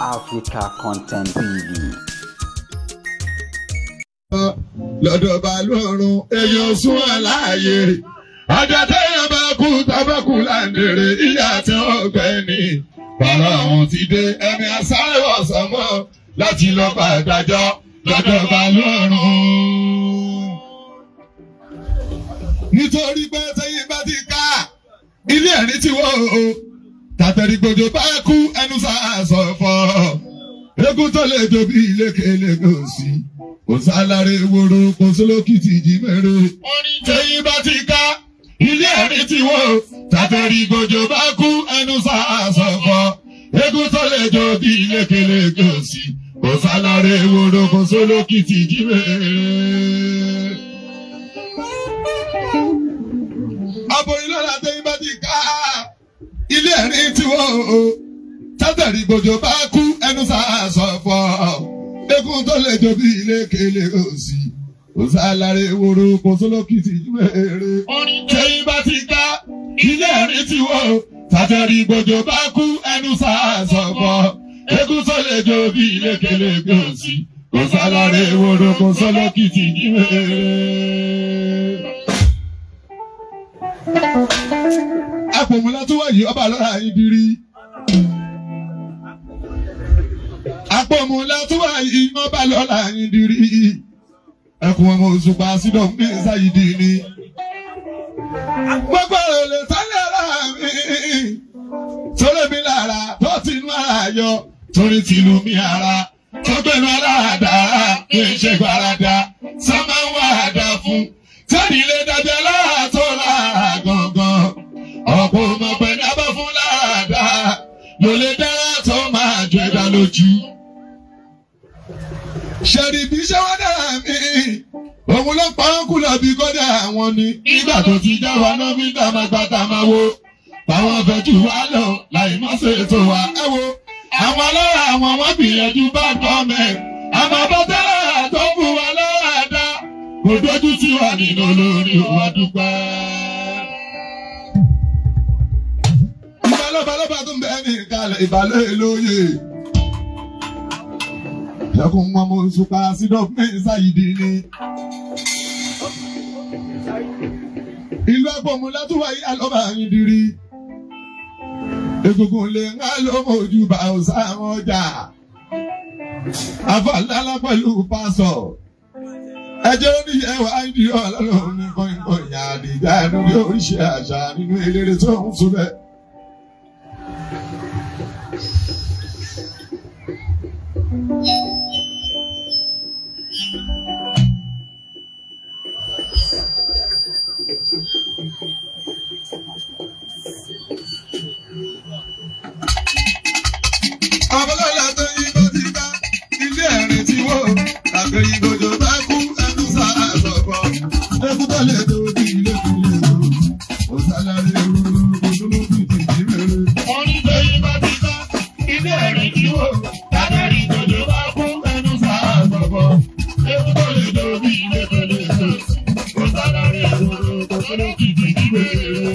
Africa Content TV. Lọ́dọ̀ balùwọ̀run èèyàn sún aláàyè. Ọjọ́ téèyàn bá kú tábàkù láǹdèrè ìyá àti ọ̀gbẹ́ni. Bàrà àwọn ti dé ẹni àsáré ọ̀sán mọ́ láti lọ bá adájọ́ lọ́dọ̀ balùwọ̀run. Nítorí pé tẹ́yìn bá ti ká ilé ẹ̀rín ti wọ́ o. Tàtẹ̀rígbòjò bá kú ẹnu sàásọ̀ fọ́. Eégún tó lè jó bí ilékelé kò sí. Kò sálárè woro kò sólókìtì jí mẹ́rẹ̀. Tẹ́yìn bá ti ká ilé ẹ̀rín ti wọ́ o. Tàtẹ̀rígbòjò bá kú ẹnu sàásọ̀ fọ́. Eégún tó lè jó bí ilékelé kò sí. Kò sálárè woro kò sólókìtì jí mẹ́rẹ̀. Aboyin lọ́la tẹ́yìn bá ti ká ilé ẹ̀rín tí wọ́n o. Tátẹ̀rí gbòjò bá kú ẹnu sàásọ̀ fọ́. Eégún tó lè jó bí ilékelé òsì. Kò sálárè woro kò sólókìtì mẹ́rẹ̀. Tẹ́yìn bá ti ká ilé ẹ̀rín tí wọ́n o. Tátẹ̀rí gbòjò bá kú ẹnu sàásọ̀ fọ́. Eégún tó lè jó bí ilékelé òsì. Kò sálárè woro kò sólókìtì mẹ́rẹ̀. Àpòmùlá tó wà yìí ọba lọ́ra yín dirí. Àpòmùlá tó wà yìí ọba lọ́ra yín dirí. Ẹkùn ọmọ Òṣùpá sídọ̀ ní Ṣáyídì ni. Gbogbo ọ̀rọ̀ lè sálẹ̀ ara mi. Sórí mi lára tó ti inú ara yọ. Torí tìlú mi ara. Tó gbẹ̀nu ara dára kí n ṣe gbàràdà. Sọ́mọ́ ń wà dá fún. Tẹ́lẹ̀ lè dàbí alára tó lára gangan. Ọ̀pọ̀ ọmọ pẹ̀lú abọ́ fún láàdá. Ló lè dára tó máa jọ ẹ̀dá lójú. Ṣẹ̀rìbí ṣé wọ́n dára mi. Òun ló pa ń kú lọ bí kọ́dà àwọn ni. Nígbà tó ti já wa náà fi dá máa gbá tá máa wo. Báwọn fẹ́ jù wá lọ láì má ṣe ètò wa. Ẹ wo àwọn alára àwọn wọn gbìyànjú bá gọ́ọ̀mẹ̀. Àmọ́ bá tẹ́lẹ̀ tó fún wa láàdá. Kò dójú tí wà nínú olórí wa dúpẹ́. Ìbálòpọ̀ tó ń bẹ ní ìkàlẹ̀ ìbálẹ̀ lóye. Ẹkùn ọmọ Òṣùpá sídọ̀fún Ṣáyídì ni. Ìlú Àpòmùlá tó wáyé alọ́ba yín dirí. Egungun lè ń lọ́mọ ojú bá ọ̀sán àwọn ọjà. Àfàlálá pẹ̀lú pásọ̀. Ẹjẹ́ ó ní ẹwà ìdí ọlọ́run ní kọ́ńkọ́ ìyá àdìjà ẹnu bí oríṣi àṣà nínú eléré tó ń sún bẹ́ẹ̀. Abọ́lá tó yí bó ti bá ilé ẹ̀rín tí wò tàbí ìgbòjò bá kú ẹnu sáà sọ̀bọ̀. Ẹkú tó lè tó bí ilé kúlẹ̀ o, kò sálárè ooru kò tó ló fi tìjú rere. Wọ́n ní tó yí bá ti bá ilé ẹ̀rín tí wò tàbí ìgbòjò bá kú ẹnu sáà sọ̀bọ̀. Ẹkú tó lè tó bí ilé kúlẹ̀ o, kò sálárè ooru kò tó ló fi tìjú rere.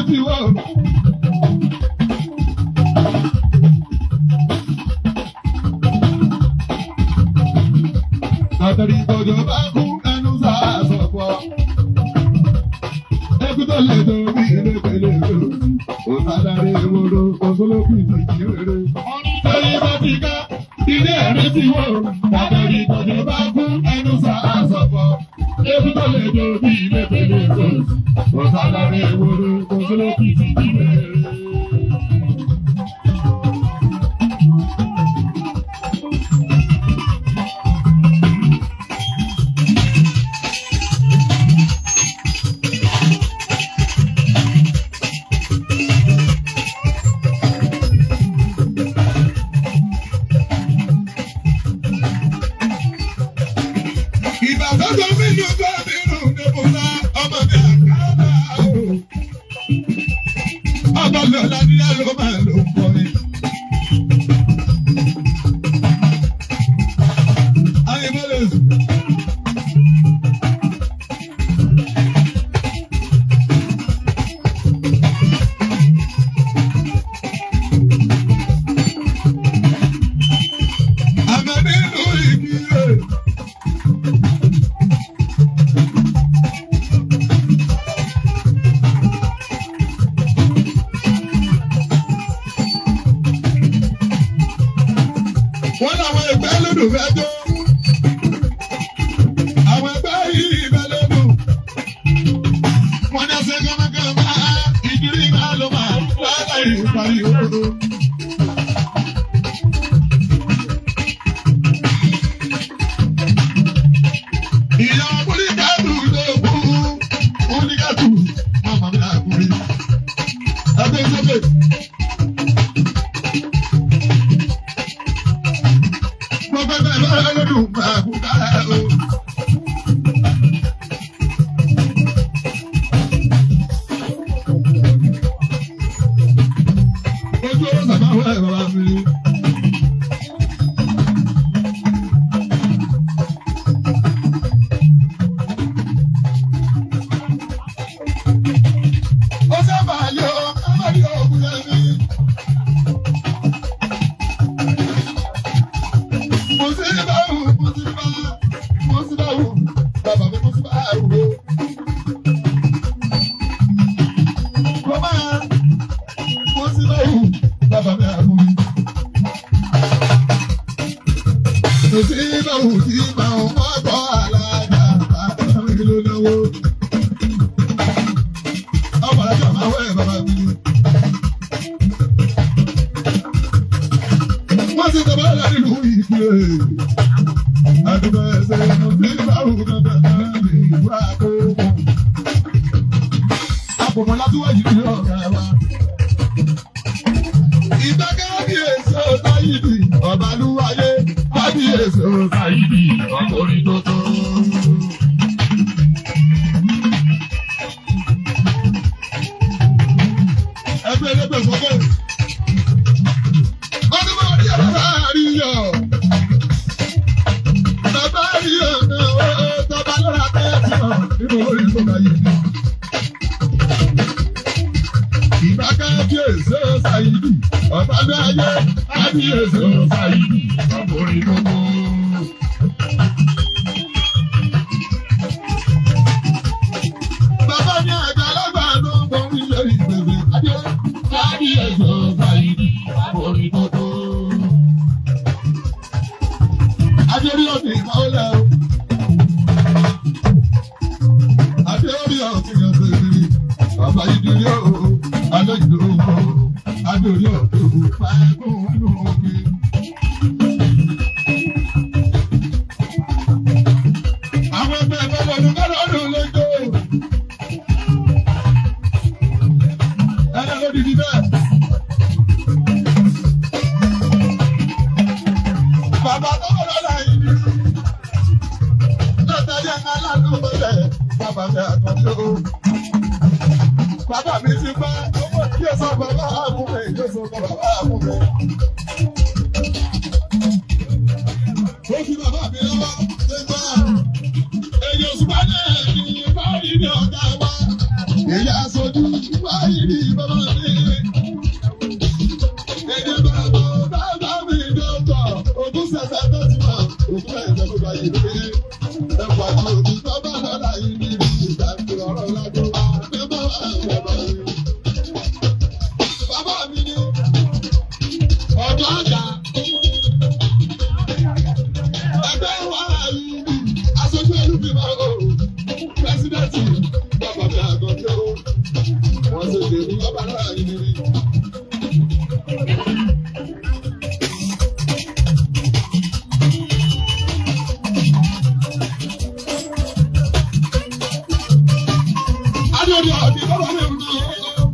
ti wọ́. Tàtàrí gbọdọ̀ bá kú ẹnu sàásọ̀pọ̀. Ẹkú tó lè tó bí ilé pẹ̀lú èso. Òsàlàyé ewúro, òṣòlókù ìdíjì rere. Torí bá ti ká, ilé ẹ̀rí ti wọ́. Tàtàrí gbọdọ̀ bá kú ẹnu sàásọ̀pọ̀. Ẹkú tó lè tó bí ilé pẹ̀lú èso. Òsàlàyé ewúro, òṣòlókù ìdíjì rere. Wọ́n láwọn ẹgbẹ́ lódò fẹ́ jó. Àwọn ẹgbẹ́ yìí bẹ́ lódò. Wọ́n ní ẹsẹ̀ kánmọ́kánmá, ìdírí máa ló máa láláì parí òdodo. Ìyá Múlíkàtù ló kú. Múlíkàtù, màmá mi àkúrí. Ẹgbẹ́ sókè. Bàbá mi ti pẹ́, yóò sọ bàbá àbúrò, yóò sọ bàbá àbúrò. Ó fi bàbá mi lọ́wọ́ nígbà. Èyí òṣùpá náà ní báyìí ní ọ̀gá wa. Èyí aṣojú báyìí ní bàbá mi. Èdè bàbá bàbá mi dọ́tọ̀. Ògùn sẹ̀sẹ̀ tó ti mọ̀. Ògùn ẹ̀sẹ̀ tó bá yìí lóye. Ẹ̀fọ́ àti òbí bàbá lọ́la yìí níbi ìdàgbé ọ̀rọ̀ ládùn wá. Bàbá bàbá mi. Bàbá mi ni ọ̀dọ́ àgbà. Ẹgbẹ́ wa yìí aṣojú olúfìmọ̀ o. Pírẹsidẹ́ǹtì bàbá mi àgọ́dé o. Wọ́n ṣe tèmi bàbá náà yìí níbi. Adéọdẹ ọ̀dẹ bàbá mi ò ní o.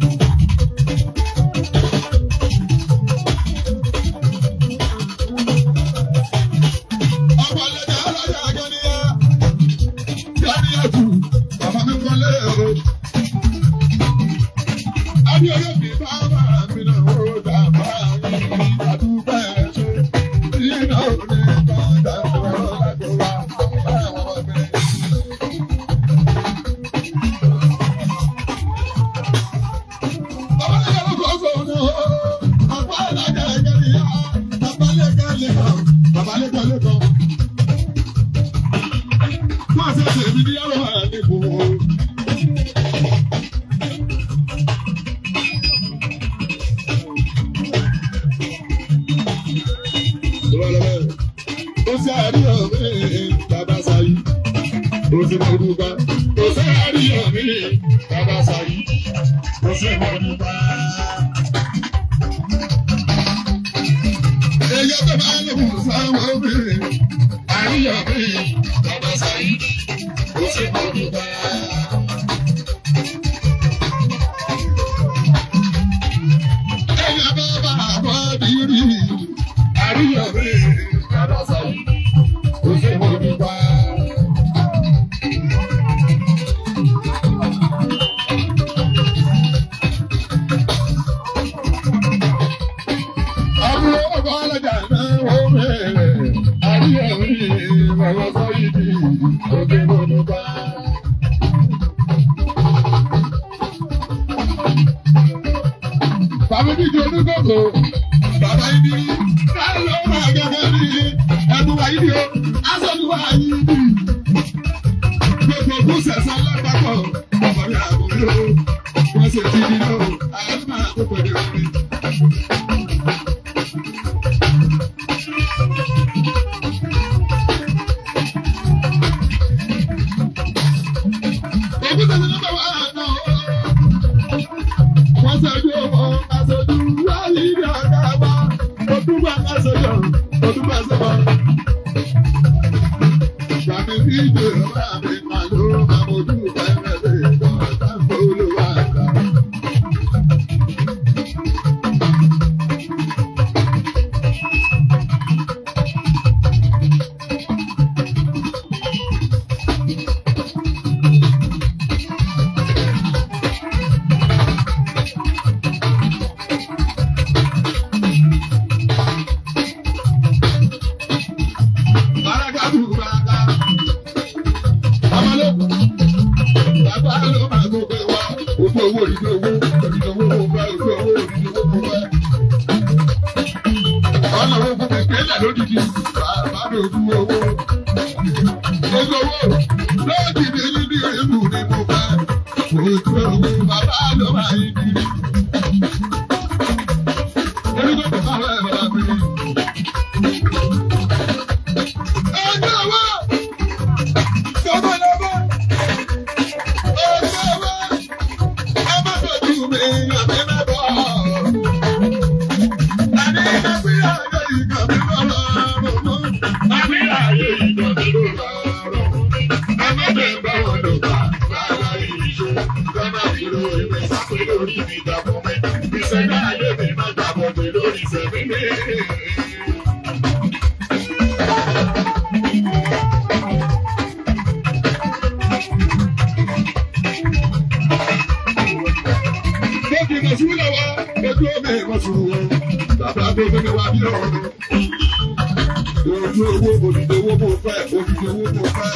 Ọ̀pọ̀lọpọ̀ ọlọ́jà gẹ́niyà. Gẹ́niyà tù, bàbá mi kọ́lé o. Adéọdẹ fi bàbá mi náà ó dàbà yìí àdúgbò ẹ̀ ṣe. Iná ò ní kọjá ọ̀rọ̀ lágbó wa, báwọn ọ̀gbẹ́. Èyí tó bá lóhùn sáwọn obìnrin, àríyọ̀ mi, bàbá sáyé, ó sì mọ̀ nípa. Ẹ̀yà bàbá àbọ̀ bírí, àríyọ̀ mi, bàbá sáyé, ó sì mọ̀ nípa. Àbúrò ọkọ̀ ọlọ́jà náà wọ́n mẹ́rẹ̀, àríyọ̀ mi, bàbá sáyé, ó sì mọ̀ nípa. Bàbá mi jẹ́ onígbòkò, bàbá ibi, lálọ́ máa gẹ́gẹ́ bí ẹnu wa yìí o, aṣọ́nu wa yìí bí. Gbogbo ògùn sẹ̀sán lápapọ̀, bàbá mi àbúrò, wọ́n ṣe ti di lọ, àwọn máa kó pẹ̀lú omi. Ògùn sẹ̀sán lápapọ̀ àná. Wọ́n ṣojú ọmọ aṣojú wáyé ní ọ̀gá wa. Odúgbà aṣojú, odúgbà sọ́mọ. Gbàmí bí ìjọba mi máa ló máa mojú fẹ́rẹ́ lè lọ sáfù olúwa àgbà. Baraka tu baraka. Bàbá ló bàbá ló máa gbogbo wa. Ojú owó òdìdí owó, òdìdí owó mo fẹ́, ojú owó òdìdí owó mo fẹ́. Ọ̀nà owó fún mi pélé lódìdí. Bàbá mi ojú owó. Ojú owó lódìdí níbi ìlú ni mo fẹ́. Ojú owó bàbá ló máa yí kiri. Onígbà tó bá wẹ̀ bàbá mi. Ojú owó! Sọ́kọ̀ lọ́bọ̀! Ojú owó! Ẹ má dojú mi, àmì má bọ̀. Àní àgbé ayé ìkàn mi lọ́rọ̀ mú. Àmì ayé ìkàn mi lọ́rọ̀ mú. Ẹ má bẹ̀ bá wọn lò bá bàbá ìṣó. Lọ́nà ìlú ìwé sápé lórí mi dàbọ̀ mi. Ìṣẹ̀dá ayé mi má dàbọ̀ mi lórí ìṣẹ̀mí mi. Lókè mọ̀sùn lọ́wọ́, ojú omi mọ̀sùn wọ̀. Bàbá tó fẹ́ mi wá bí ọ̀run. Ojú owó òdìdí owó mo fẹ́, òdìdí owó mo fẹ́.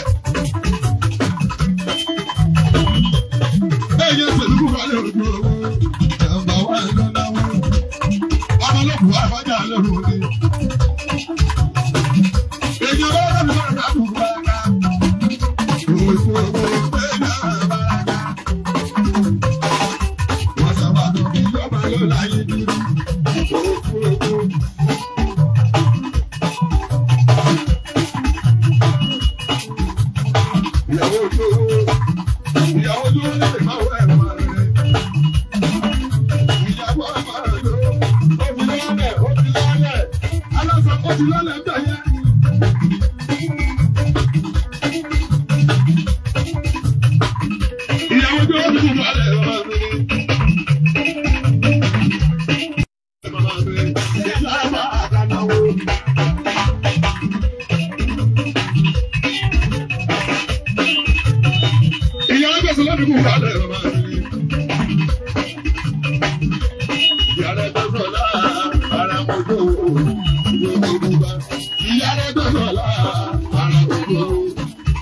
Ẹyẹ sèlú kúkọ lé ojú owó. Ìyàwó ojú owó. Ìyàwó ojú owó lè máa wọ ẹ̀rọ rẹ̀. Ìyàwó ọmọ rẹ̀ ló. Ó fi lọ́lẹ̀, ó fi lọ́lẹ̀. Aláṣọ ó fi lọ́lẹ̀ bẹ̀ yẹn. Ìyàwó ojú owó fi lọ́lẹ̀ ọmọ mi. Màmá mi, ìyá máa dáná wo. Ìyá ẹgbẹ́sọ̀ lọ́dún kù wálẹ̀ màmá mi. Ìyá ẹgbẹ́sọ̀ lá ara mojú ojú ojú bá. Ìyá ẹgbẹ́sọ̀ lá ara mojú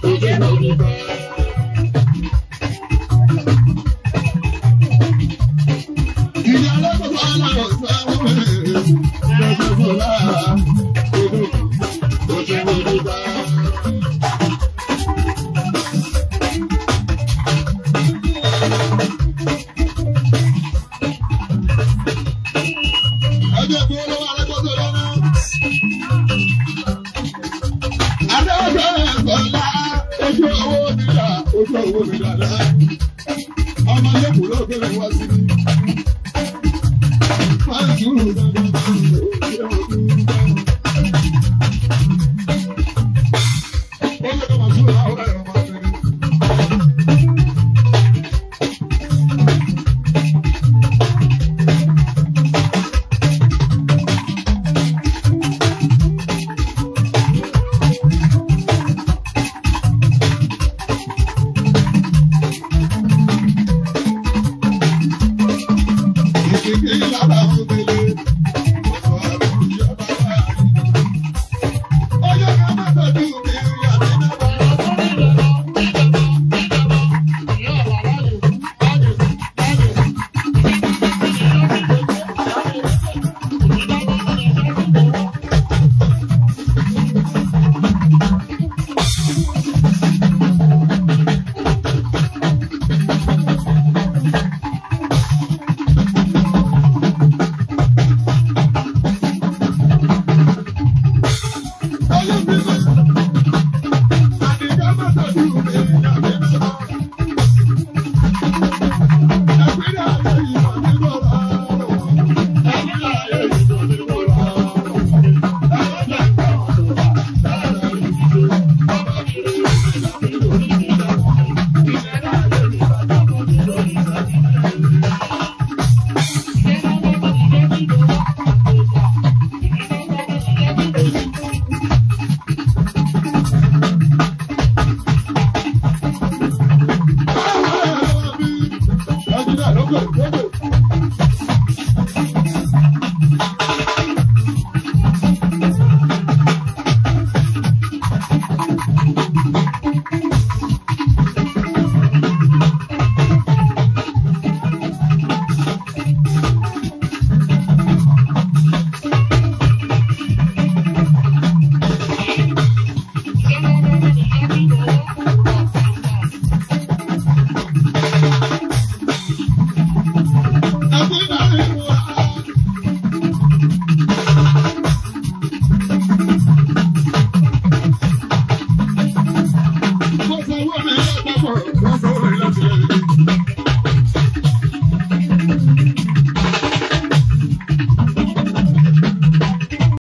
ojú ojú bá. Ìyá ẹgbẹ́sọ̀ lá ọ̀sán ẹgbẹ́sọ̀ lá ojú ojú ojú bá. Ẹjọ́ ìgbówó lọ́wọ́ alágbọ́sọ̀ lọ́nà. Adéwọ̀sọ̀lá ojú owó mi dà ojú owó mi dà lá. Ọmọ lẹ́kùn ló gbé mi wá sí mi. Máa ń sùúrù dandan ó lè kọ́ máa sùúrù láwọn ẹ̀rọ máa tẹ̀lé. Ìkìkì lára òbèlè. Ọ̀sán àbújá bàbá mi. Ọjọ́ ká má tọ́jú mi àti náà.